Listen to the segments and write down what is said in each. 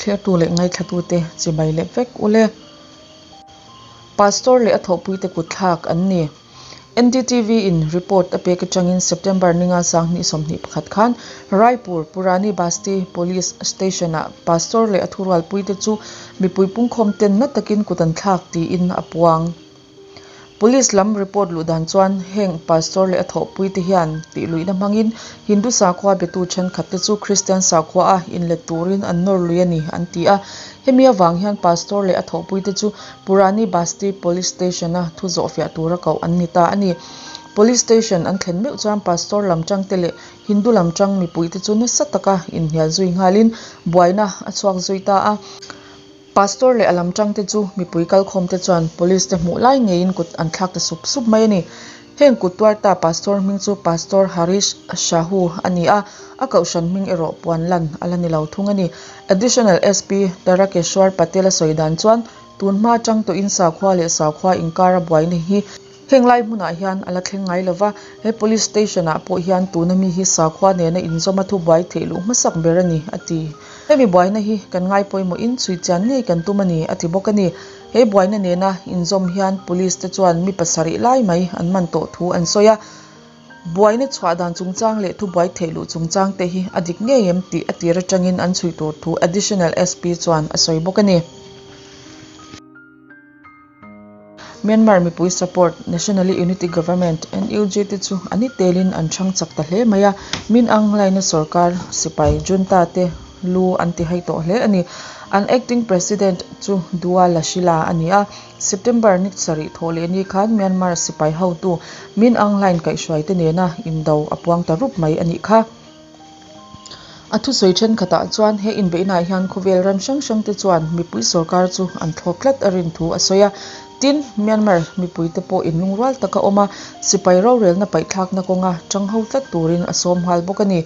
Thlirtu leh ngaithlatute chibai leh vek ule. Pastor leh a thawhpuite kutthlak an ni. NDTV in report a pek atangin September ninga 2021 khan Raipur Purani Basti Police Station-ah Pastor leh a thurualpuite chu mipui pungkhawm ten na takin kut an thlak tiin a puang. Police lam report luh dan chuan heng Pastor leh a thawhpuite hian tihluihna hmangin Hindu sakhua betu thenkhatte chu Kristian sakhua a inlet turin an nawr lui a ni an ti a. Hemi avang hian Pastor leh a thawhpuite chu Purani Basti Police Station-a thu zawhfiah tura koh an ni ta a ni. Police Station an thlen meuh chuan Pastor lam tangte leh Hindu lam tang mipuite chu nasa taka inhnial zui nghalin buaina a chhuak zui ta a. Pastor leh a lam tangte chu mipui kalkhawmte chuan Police te hmuh lai ngeiin kut an thlak ta sup sup mai a ni. Heng kut tuar ta Pastor hming chu Pastor Harish Shahu a ni a, a kohhran hming erawh puan lan a la ni lo thung a ni. Additional SP Tarakeshwar Patel a sawi dan chuan tun hma atang tawhin sakhua leh sakhua inkara buaina hi heng lai hmunah hian a la thleng ngai lova, he Police Station ah pawh hian tuna mi hi sakhua nena inzawma thubuai theih luh hmasak ber a ni, a ti. Hemi buaina hi kan ngai pawimawhin chhui chian ngei kan tum a ni, a ti bawk a ni. He buaina nena inzawm hian Police te chuan mi pasarih lai mai an man tawh thu an sawi a. Buaina chhuah dan chungchang leh thubuai theih luh chungchang te hi a dik ngei em tih a tir atangin an chhui tur thu Additional SP chuan a sawi bawk a ni. Myanmar mipui support Nationally Unity Government, NUG, te chu a ni telin an chhang chak ta hle mai a, Min Aung Hlaing-a sorkar sipai junta te lu an ti hai tawh hle a ni. An acting president chu Dua Lashila a ni a, September ni sarih thawh leh ni khan Myanmar sipai hotu Min Aung Hlaing kaihhruai te nena indo a puang ta rup mai a nih kha. A thusawi thenkhatah chuan he inbeihnaah hian khawvel ram hrang hrangte chuan mipui sorkar chu an thlawp tlat a rin thu a sawi a. Tin, Myanmar mipuite pawh inlungrual taka awm a, sipai rorelna paihthlakna kawnga tang ho tlat turin a sawm nghal bawk a ni.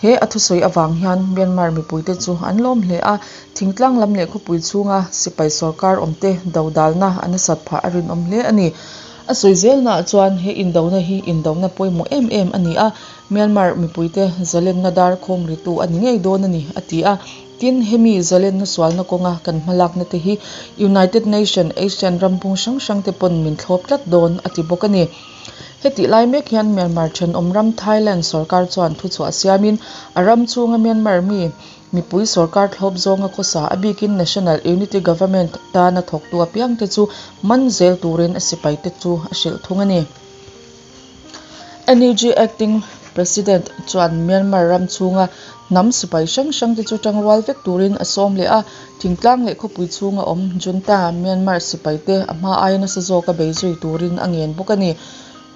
He a thusawi avang hian Myanmar mipuite chu an lawm hle a, thingtlang lam leh khawpui chhunga sipai sorkar awmte dodalna a nasat phah a rinawm hle a ni. A sawi zelnaah chuan he indona hi indona pawimawh em em a ni a, Myanmar mipuite zalenna dar khawm ritu a ni ngei dawn a ni, a ti a. Tin, hemi zalenna sualna kawnga kan hmalakna te hi United Nation, Asian ram phung hrang hrang te pawn min thlawp tlat dawn, a ti bawk a ni. Hetih lai mek hian Myanmar thenawm ram Thailand sorkar chuan thuchhuah siamin a ram chhunga Myanmar mi mipui sorkar thlawp zawnga khawsa a bikin National Unity Government tana thawktu apiangte chu man zel turin a sipaite chu a hrilh thung a ni. NUG Acting President chuan Myanmar ram chhunga hnam sipai hrang hrangte chu tangrual vek turin a sawm leh a, thingtlang leh khawpui chhunga awm junta Myanmar sipaite a hma aia nasa zawka bei zui turin a ngen bawk a ni.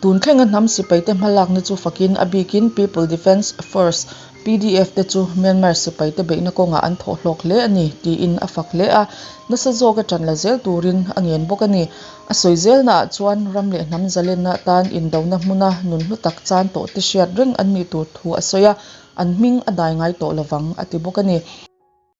Tun thlenga hnam sipaite hmalakna chu fakin a bikin People Defence Force, PDF, te chu Myanmar sipaite beihna kawngah an thawh hlawk hle a ni tiin a fak hle a, nasa zawka tan la zel turin a ngen bawk a ni. A sawi zelnaah chuan ram leh hnam zalenna atan indona hmuna nun hlu tak chan tawh te hriat reng an nih tur thu a sawi a, an hming a dai ngai tawh lovang a ti bawk a ni.